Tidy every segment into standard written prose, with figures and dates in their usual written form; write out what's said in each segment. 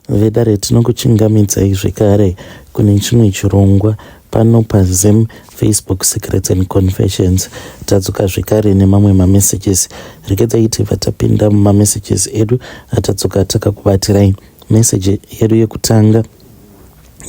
Vedare tinokuchingamidzai zvekare kune chimwe chirongwa pano paZim Facebook Secrets and Confessions. Tadzoka zvekare nemamwe mamessages. Regedzai tibva tapinda mumamessages edu atadzoka takakubatirai. Message yedu yekutanga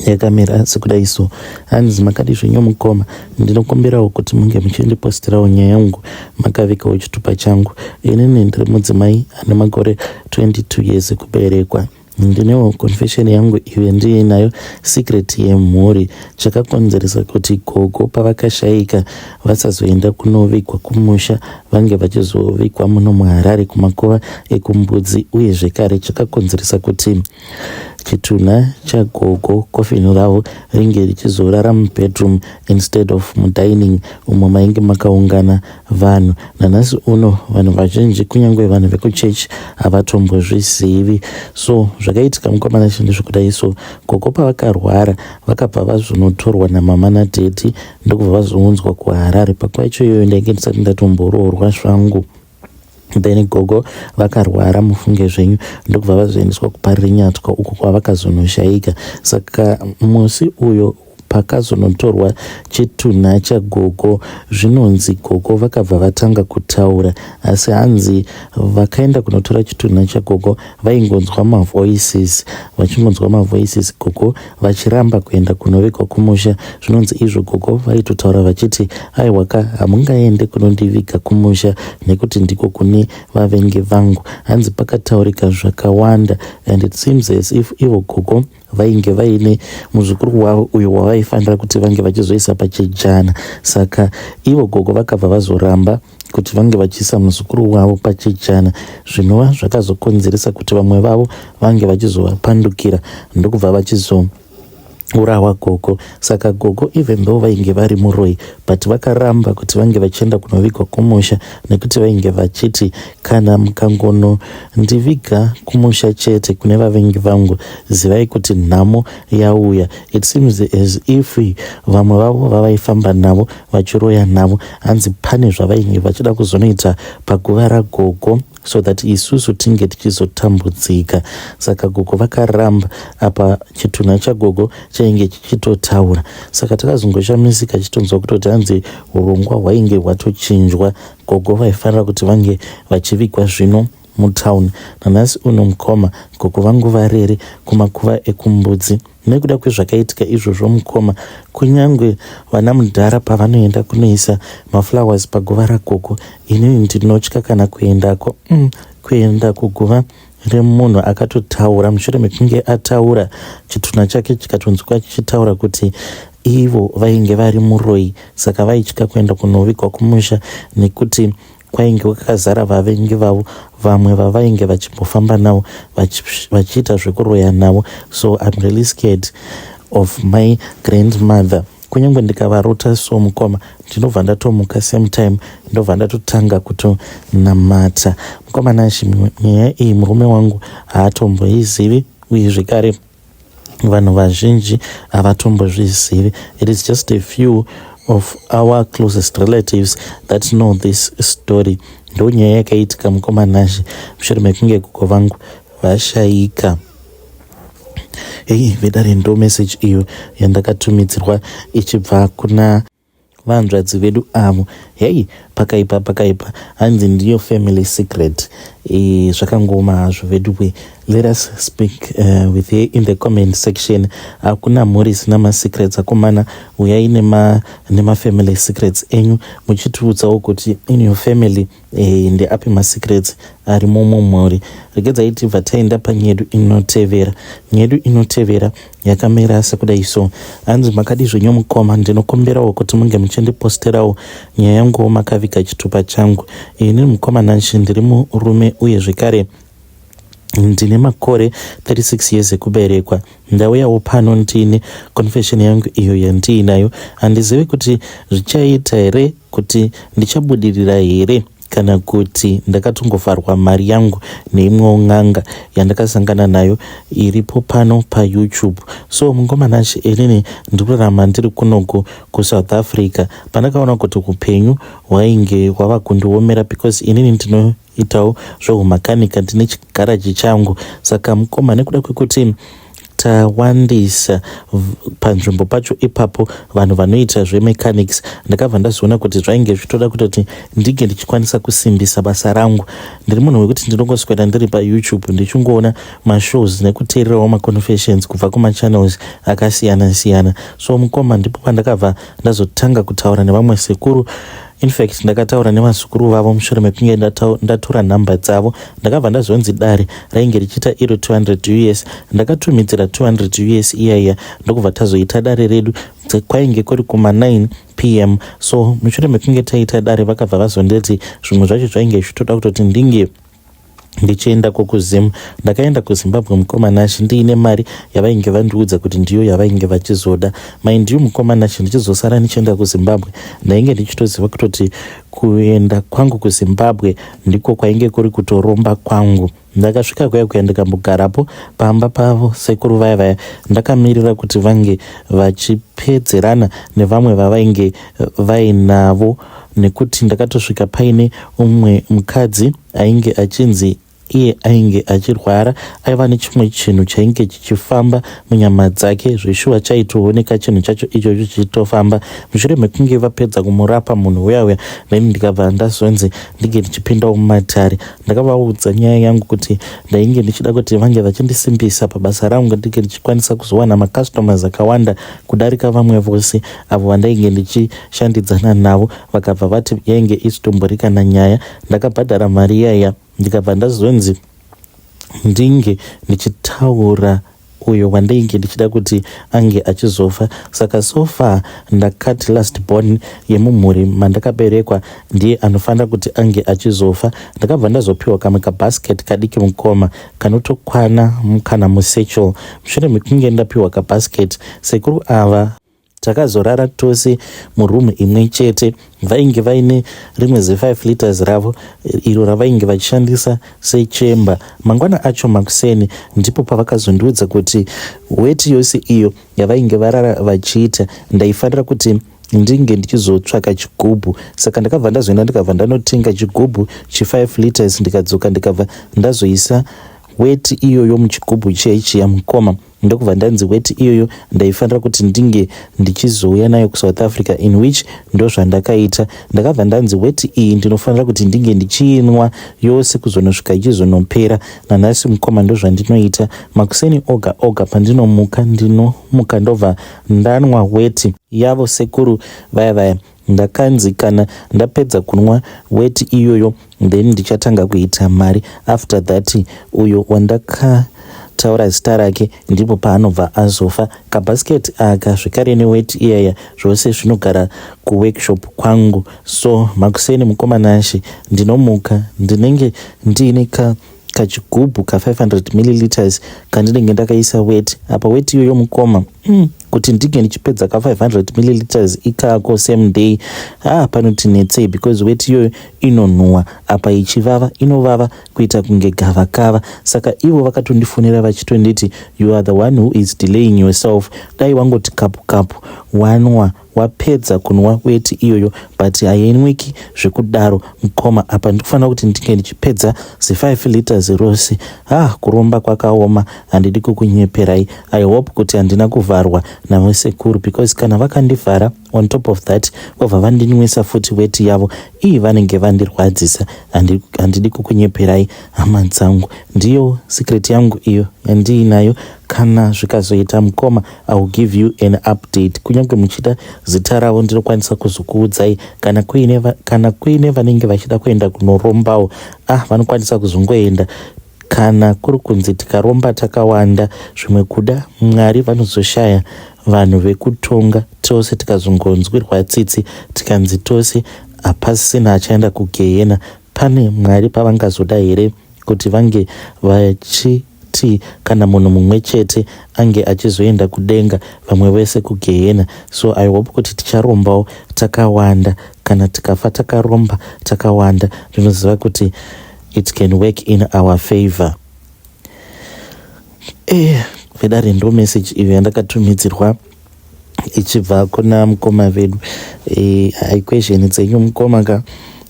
yakamira sekudai so. Hanzi makadi zvenyu mukoma, ndinokumbirawo kuti munge muchindipostirawo nyaya yangu makavikawo chitupa changu. Inini ndiri mudzimai ane makore 22 years ekuberekwa. Ndinewo confession yangu iyo yandiinayo secret yemhuri chakakonzeresa kuti gogo pavakashaika vasazoenda kunovigwa kumusha vange vachizovigwa muno muHarare kumakuva ekuMbudzi uye zvekare chakakonzeresa kuti chitunha chagogo coffin ravo ringe richizorara mubedroom instead of mudining umo mainge makaungana vanhu. Nanhasi uno vanhu vazhinji kunyange vanhu vekuchechi havatombozvizivi. So zvakaitika mukomana chi ndezvekudai so gogo pavakarwara vakabva vazonotorwa namama nadhedhi ndokubva vazounzwa kuHarare. Panguva yacho iyoyo ndainge ndisati ndatomboroorwa zvangu. Then gogo vakarwara mufunge zvenyu ndokubva vazoendeswa kuParirenyatwa uko kwavakazonoshaika. Saka musi uyo pakazonotorwa chitunha chagogo zvinonzi gogo vakabva vatanga kutaura asi hanzi vakaenda kunotora chitunha chagogo vaingonzwa mavoices vachingonzwa mavoices gogo vachiramba kuenda kunovigwa kumusha zvinonzi izvo gogo vaitotaura vachiti aiwaka hamungaende kunondiviga kumusha nekuti ndiko kune vavengi vangu. Hanzi pakataurika zvakawanda and it seems as if ivo gogo vainge vaine muzukuru wavo uyo wavaifanira kuti vange vachizoisa pachejana. Saka ivo gogo vakabva vazoramba kuti vange vachiisa muzukuru wavo pachejana zvinova zvakazokonzeresa kuti vamwe vavo vange vachizovapandukira ndokubva vachizourawa gogo. Saka gogo even though vainge vari muroyi but vakaramba kuti vange vachienda kunovigwa kumusha nekuti vainge vachiti kana mukangonondiviga kumusha chete kune vavengi vangu zivai kuti nhamo yauya. It seems as if vamwe vavo vavaifamba navo vachiroya navo hanzi pane zvavainge vachida kuzonoita paguva ragogo so that isusu tinge tichizotambudzika. Saka gogo vakaramba apa chitunha chagogo chainge chichitotaura. Saka takazongoshamisika chitonzwa kutoti hanzi urongwa hwainge hwatochinjwa gogo vaifanira kuti vange vachivigwa zvino mutown. Nanhasi uno mukoma gogo vangu varere kumakuva ekuMbudzi. Nekuda kwezvakaitika izvozvo mukoma, kunyange vana mudhara pavanoenda kunoisa maflowers paguva ragogo, inini ndinotya kana kuendako. Kuenda kuguva remunhu akatotaura mushure mekunge ataura chitunha chake chikatonzwikwa chichitaura kuti ivo vainge vari muroyi saka vaitya kuenda kunovigwa kumusha nekuti kwainge kwakazara vavengi vavo vamwe vavainge vachimbofamba navo vachiita zvekuroya navo. So I'm really scared of my grandmother. Kunyange ndikavarota so mukoma ndinobva ndatomuka same time ndobva ndatotanga kutonamata. Mukoma Nashi, nyaya iyi murume wangu haatomboizivi uye zvekare vanhu vazhinji havatombozvizivi. It is just a few of our closest relatives that know this story. Ndo nyaya yakaitika mukoma Nashi mushure mekunge gogo vangu vashaika. Hei vedare, ndo message iyo yandakatumidzirwa ichibva kuna vanzvadzi vedu avo. Hei, pakaipa pakaipa. Hanzi ndiyo family secret. Zvakangoma hazvo veduwe. Let us speak with her in the comment section. Hakuna mhuri isina masecrets akomana. Uyai nemafamily secrets enyu muchitiudzawo kuti in your family ndeapi masecrets arimo mumhuri. Regedzai tibva taenda panyedu inotevera. Nyedu inotevera yakamira sekudai so. Hanzi makadi zvenyu mukoma, ndinokumbirawo kuti munge muchindiposterawo nyaya yanguwo makaviga chitupa changu. Ini mukoma Nashi ndiri murume uye zvekare ndine makore 36 years ekuberekwa. Ndauyawo pano ndine confession yangu iyo yandiinayo. Handizivi kuti zvichaita here, kuti ndichabudirira here. Kana kuti ndakatongovharwa mari yangu neimwewo n'anga yandakasangana nayo iripo pano paYouTube. So mukoma Nashe inini ndikurarama ndiri kunoku kuSouth Africa. Pandakaona kuti upenyu hwainge hwava kundiomera because inini ndinoitawo zvehumakanika ndine chigaraji changu. Saka mukoma nekuda kwekuti tawandisa panzvimbo pacho ipapo vanhu vanoita zvemechanics ndakabva ndazoona kuti zvainge zvitoda kutoti ndinge ndichikwanisa kusimbisa basa rangu ndiri munhu wekuti ndinongoswera ndiri payoutube ndichingoona mashows nekuteererawo maconfessions kubva kumachannels akasiyana siyana so mukoma ndipo pandakabva ndazotanga kutaura nevamwe sekuru infact ndakataura nevazukuru vavo mushure mekunge ndatora nhamba dzavo ndakabva ndazonzi dare rainge richiita iro 200 us ndakatumidzira 200 us iyaiya ndokubva tazoita dare redu kwainge kuri kuma 9 pm so mushure mekunge taita dare vakabva vazonditi zvimwe zvacho zvainge zvichitoda kutoti ndinge ndichienda kukuzim ndakaenda kuzimbabwe mukoma Nashe ndiine mari yavainge vandiudza kuti ndiyo yavainge vachizoda mind you mukoma Nashe ndichizosara ndichienda kuzimbabwe ndainge ndichitoziva kutoti kuenda kwangu kuzimbabwe ndiko kwainge kuri kutoromba kwangu ndakasvika kuya kuya ndikambogarapo pamba pavo sekuru vaya vaya ndakamirira kuti vange vachipedzerana nevamwe vavainge vainavo nekuti ndakatosvika paine umwe mukadzi ainge achinzi iye ainge achirwara aiva nechimwe chinhu chainge chichifamba munyama dzake zveshuwa chaitooneka chinhu chacho ichocho chichitofamba mushure mekunge vapedza kumurapa munhu uya uya then ndikabva ndazonzi ndinge ndichipindawo mumatare ndakavaudza nyaya yangu kuti ndainge ndichida kuti vange vachindisimbisa pabasa rangu ndinge ndichikwanisa kuzowana macustomers akawanda kudarika vamwe vose avo vandainge ndichishandidzana navo vakabva vati yainge isitombori kana nyaya ndakabhadhara mari iyaya ndikabva ndazonzi ndinge ndichitaura uyo wandainge ndichida kuti ange achizofa saka so far ndakati last born yemumhuri mandakaberekwa ndiye anofanira kuti ange achizofa ndakabva ndazopiwa kamwe kabasket kadiki mukoma kanotokwana kana musatchel mushure mekunge ndapiwa kabasket sekuru ava takazorara tose murumu imwe chete vainge vaine rimwe ze5 liters ravo iro ravainge vachishandisa sechemba mangwana acho makuseni ndipo pavakazondiudza kuti weti yose iyo yavainge varara vachiita ndaifanira kuti ndinge ndichizotsvaka chigubhu saka ndakabva ndazoenda ndikabva ndanotenga chigubhu che5 liters ndikadzoka ndikabva ndazoisa weti iyoyo muchigubhu chiya mukoma ndokubva ndanzi weti iyoyo ndaifanira kuti ndinge ndichizouya nayo kusouth africa in which ndo zvandakaita ndakabva ndanzi weti iyi ndinofanira kuti ndinge ndichiinwa yose kuzonosvika ichizonopera nanhasi mukoma ndo zvandinoita makuseni oga oga pandinomuka ndinomuka ndobva ndanwa weti yavo sekuru vaya vaya ndakanzi kana ndapedza kunwa weti iyoyo then ndichatanga kuita mari after that uyo wandakataura zita rake ndipo paanobva azofa kabasket aka zvekare neweti iyaya zvose zvinogara kuworkshop kwangu so makuseni mukoma Nashe ndinomuka ndinenge ndiine ka kachigubhu ka500 milliliters kandinenge ndakaisa weti apa weti iyoyo mukoma kuti ndinge ndichipedza ka500 milliliters ikako same day ah panoti netsei because weti iyoyo inonhuhwa apa ichivava inovava kuita kunge gavakava saka ivo vakatondifonera vachitonditi you are the one who is delaying yourself dai wangoti kapu kapu wanwa wapedza kunwa weti iyoyo but hainwiki zvekudaro mukoma apa ndikufanira kuti ndinge ndichipedza zi5 liters rose ah kuromba kwakaoma handidi kukunyeperai i hope kuti handina kuvharwa navasekuru because kana vakandivhara on top of that vobva vandinwisa futi weti yavo ii vanenge vandirwadzisa handidi kukunyeperai hama dzangu ndiyo secret yangu iyo yandiinayo kana zvikazoita mukoma i will give you an update kunyange muchida zita ravo ndinokwanisa kuzokuudzai kana kuine kana kuine vanenge vachida kuenda kunorombawo ah vanokwanisa kuzongoenda kana kuri kunzi tikaromba takawanda zvimwe kuda mwari vanozoshaya vanhu vekutonga tose tikazongonzwirwa tsitsi tikanzi tose hapasina achaenda kugehena pane mwari pavangazoda here kuti vange vachiti kana munhu mumwe chete ange achizoenda kudenga vamwe vese kugehena so i hope kuti ticharombawo takawanda. Kana tikafa takaromba takawanda, ndinoziva kuti it can work in our favor. Vedare, ndo message iyo yandakatumidzirwa ichibva kuna mukoma vedu. Equation dzenyu, mukoma ka,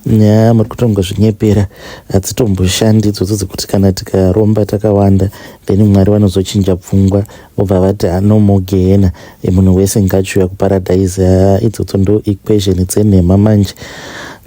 nyaya muri kutongozvinyepera, hadzitomboshandi idzodzo dzekuti kana tikaromba takawanda, then Mwari vanozochinja pfungwa, vobva vati no more gehena, munhu wese ngachiuya kuparadhaisi. Idzodzo ndo equation dzenhema manje.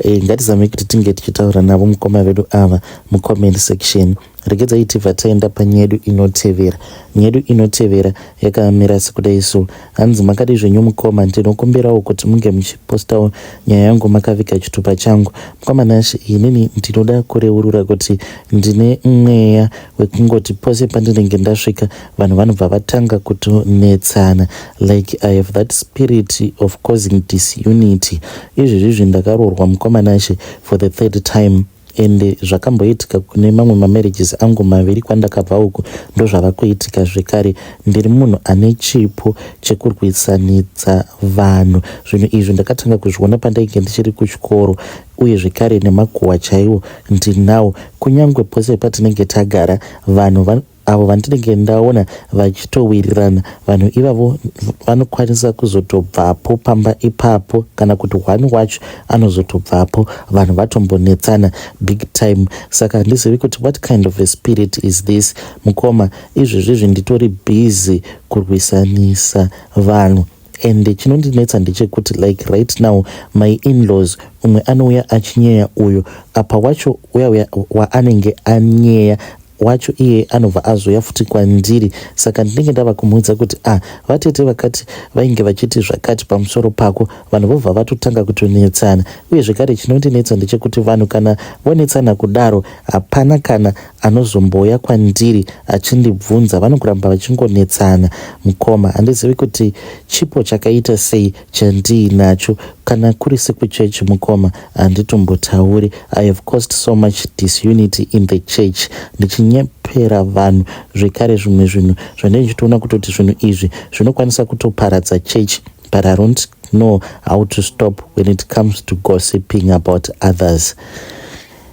Ngatizamei kuti tinge tichitaura navo mukoma vedu ava mucomment section. Regedzai tibva taenda panyaya yedu inotevera. Nyaya yedu inotevera yakamira sekudai so. Hanzi, "Makadi zvenyu mukoma? Ndinokumbirawo kuti munge muchipostawo nyaya yangu makaviga chitupa changu. Mukoma Nashe, inini ndinoda kureurura kuti ndine mweya wekungoti pose pandinenge ndasvika, vanhu vanobva vatanga kutonetsana. Like, I have that spirit of causing disunity. Izvezvizvi ndakaroorwa, mukoma Nashe, for the third time, ende zvakamboitika kune mamwe mamarriages angu maviri kwandakabva uku ndozvava kuitika zvekare. Ndiri munhu ane chipo chekurwisanidza vanhu. Zvinhu izvi ndakatanga kuzviona pandainge ndichiri kuchikoro, uye zvekare nemakuhwa chaiwo ndinawo. Kunyange pose patinenge tagara, vanhu avo vandinenge ndaona vachitowirirana, vanhu ivavo vanokwanisa kuzotobvapo pamba ipapo, kana kuti one wacho anozotobvapo vanhu vatombonetsana big time. Saka handizivi kuti what kind of a spirit is this. Mukoma, izvezvizvi nditori busy kurwisanisa vanhu, and chinondinetsa ndechekuti, like, right now my inlaws, umwe anouya achinyeya uyo apa wacho uya uya waanenge anyeya wacho, iye anobva azouya futi kwandiri. Saka ndinenge ndava kumuudza kuti, 'Ah, vatete vakati vainge vachiti zvakati pamusoro pako.' Vanhu vobva vatotanga kutonetsana. Uye zvekare chinondinetsa ndechekuti vanhu kana vonetsana kudaro, hapana kana anozombouya kwandiri achindibvunza, vanongoramba vachingonetsana. Mukoma, handizivi kuti chipo chakaita sei chandiinacho. Kana kuri sekuchechi, mukoma, handitombotauri. I have caused so much disunity in the church, ndichinyepera vanhu zvekare zvimwe zvinhu zvandinenge ndichitoona kutoti zvinhu izvi zvinokwanisa kutoparadza church, but I don't know how to stop when it comes to gossiping about others."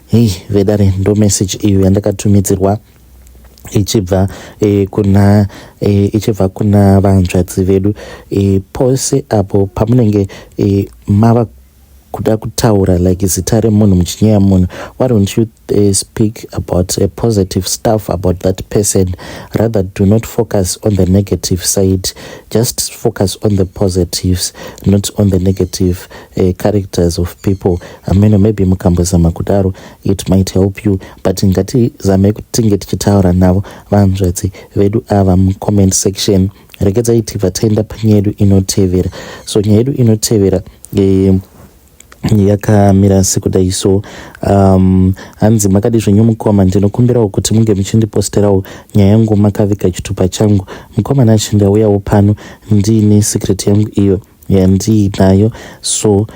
Hei, vedare, ndo message iyo yandakatumidzirwa ichibva kuna vanzvadzi vedu. Pose apo pamunenge mava kuda kutaura, like, zita remunhu muchinyeya munhu, why don't you speak about positive stuff about that person? Rather, do not focus on the negative side. Just focus on the positives, not on the negative characters of people. I mean, maybe mukambozama kudaro, it might help you. But ngatizamei kuti tinge tichitaura navo vanzvadzi vedu ava mucomment section. Regedzai tibva taenda panyaya yedu inotevera. So nyaya yedu inotevera yakamira sekudai so. Hanzi, "Makadi zvenyu mukoma? Ndinokumbirawo kuti munge muchindiposterawo nyaya yangu makaviga chitupa changu. Mukoma Nashe, ndauyawo pano ndiine secret yangu iyo yandiinayo. So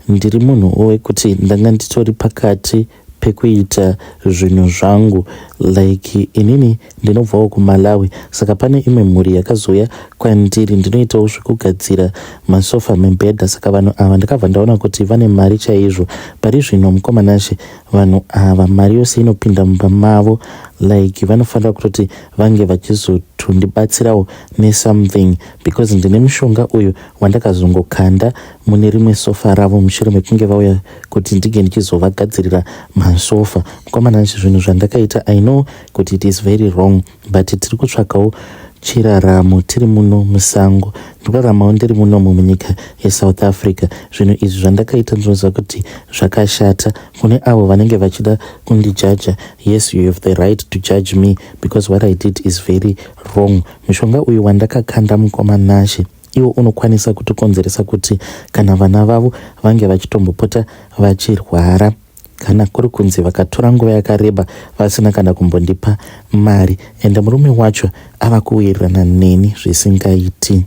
ndiri munhu wekuti ndanga nditori pakati pekuita zvinhu zvangu. Like, inini ndinobvawo kuMalawi, saka pane imwe mhuri yakazouya kwandiri. Ndinoitawo zvekugadzira masofa, mibhedha. Saka vanhu ava ndakabva ndaona kuti vane mari chaizvo. Pari zvino, mukoma Nashe, vanhu ava mari yose inopinda mumba mavo, like, vanofanira kutoti vange vachizotondibatsirawo nesomething, because ndine mushonga uyu wandakazongokanda mune rimwe sofa ravo mushure mekunge vauya kuti ndinge ndichizovagadzirira masofa. Mukoma Nashe, zvinhu zvandakaita, I know kuti it is very wrong, but tiri kutsvakawo chiraramo tiri muno musango. Ndikuraramawo ndiri munomu munyika yeSouth Africa. Zvinhu izvi zvandakaita, ndinoziva kuti zvakashata. Kune avo vanenge vachida kundijaja, yes, you have the right to judge me, because what I did is very wrong. Mushonga uyu wandakakanda, mukoma Nashe, iwo unokwanisa kutokonzeresa kuti kana vana vavo vange vachitombopota vachirwara, kana kuri kunzi vakatora nguva yakareba vasina kana kumbondipa mari. Ende murume wacho ava kuwirirana neni zvisingaiti."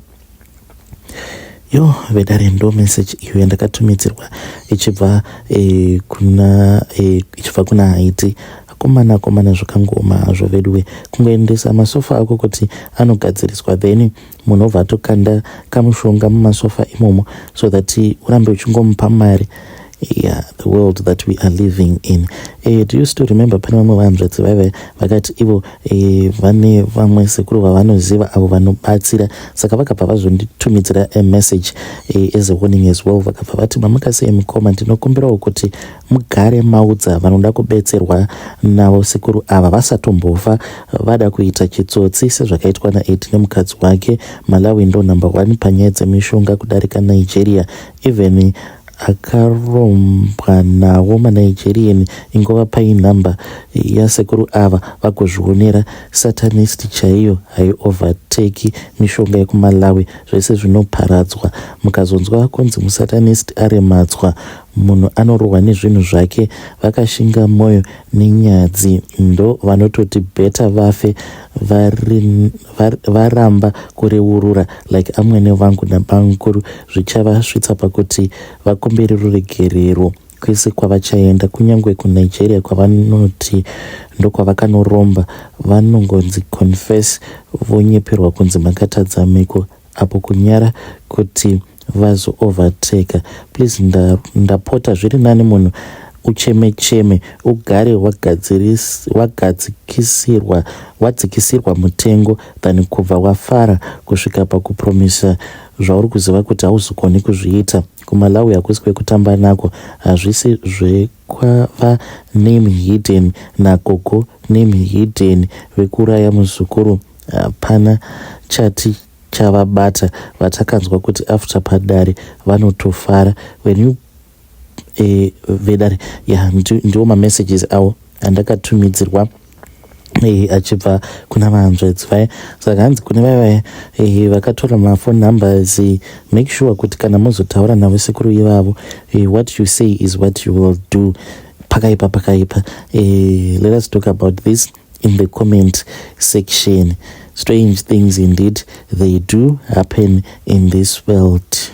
Yo, vedare, ndo message iyo yandakatumidzirwa ichibva kuna Haiti. Akomana, akomana, zvakangoma hazvo veduwe. Kungoendesa masofa ako kuti anogadziriswa, then munhu obva atokanda kamushonga mumasofa imomo so that urambe uchingomupa mari. Yeah, the world that we are living in. Do you still remember pane vamwe vanzvadzi vaiva vakati ivo vane vamwe sekuru vavanoziva avo vanobatsira? Saka vakabva vazonditumidzira a message as a warning as well. Vakabva vati, "Mamakasei mukoma, ndinokumbirawo kuti mugare maudza vanoda kubetserwa navo sekuru ava vasatombofa vada kuita chitsotsi sezvakaitwa naEdi nemukadzi wake. Malawi ndo number one panyaya dzemishonga kudarika Nigeria. Even akarombwa nawo maNigerian, ingova painhamba yasekuru ava vagozvionera. Satanist chaiyo haiovertake mishonga yekuMalawi, zvese zvinoparadzwa. Mukazonzwa kunzi musatanist aremadzwa, munhu anorohwa nezvinhu zvake. Vakashinga mwoyo nenyadzi ndo vanototi better vafe varamba kureurura, like amwene vangu nabamukuru. Zvichavasvitsa pakuti vakumbire ruregerero kwese kwavachaenda, kunyange kuNigeria kwavanoti ndokwavakanoromba. Vanongonzi confess, vonyeperwa kunzi makatadza miko apo, kunyara kuti vazoovertaka. Please, ndapota, zviri nani munhu ucheme cheme ugare wagadzikisirwa wadzikisirwa mutengo than kubva wafara kusvika pakupromisa zvauri kuziva kuti hauzokoni kuzviita. KuMalawi hakusi kwekutamba nako. Hazvisi zvekwava name hidden nagogo name hidden vekuraya muzukuru. Hapana chati chavabata vatakanzwa kuti after padare vanotofara when you vedare." Ya, ndiwo mamessages avo andakatumidzirwa achibva kuna vahanzvadzi vaya. Saka hanzi kune vaya vaya vakatora maphone numbers, make sure kuti kana muzotaura navo sekuru ivavo, what you say is what you will do. Pakaipa, pakaipa. Let us talk about this in the comment section. Strange things indeed, they do happen in this world.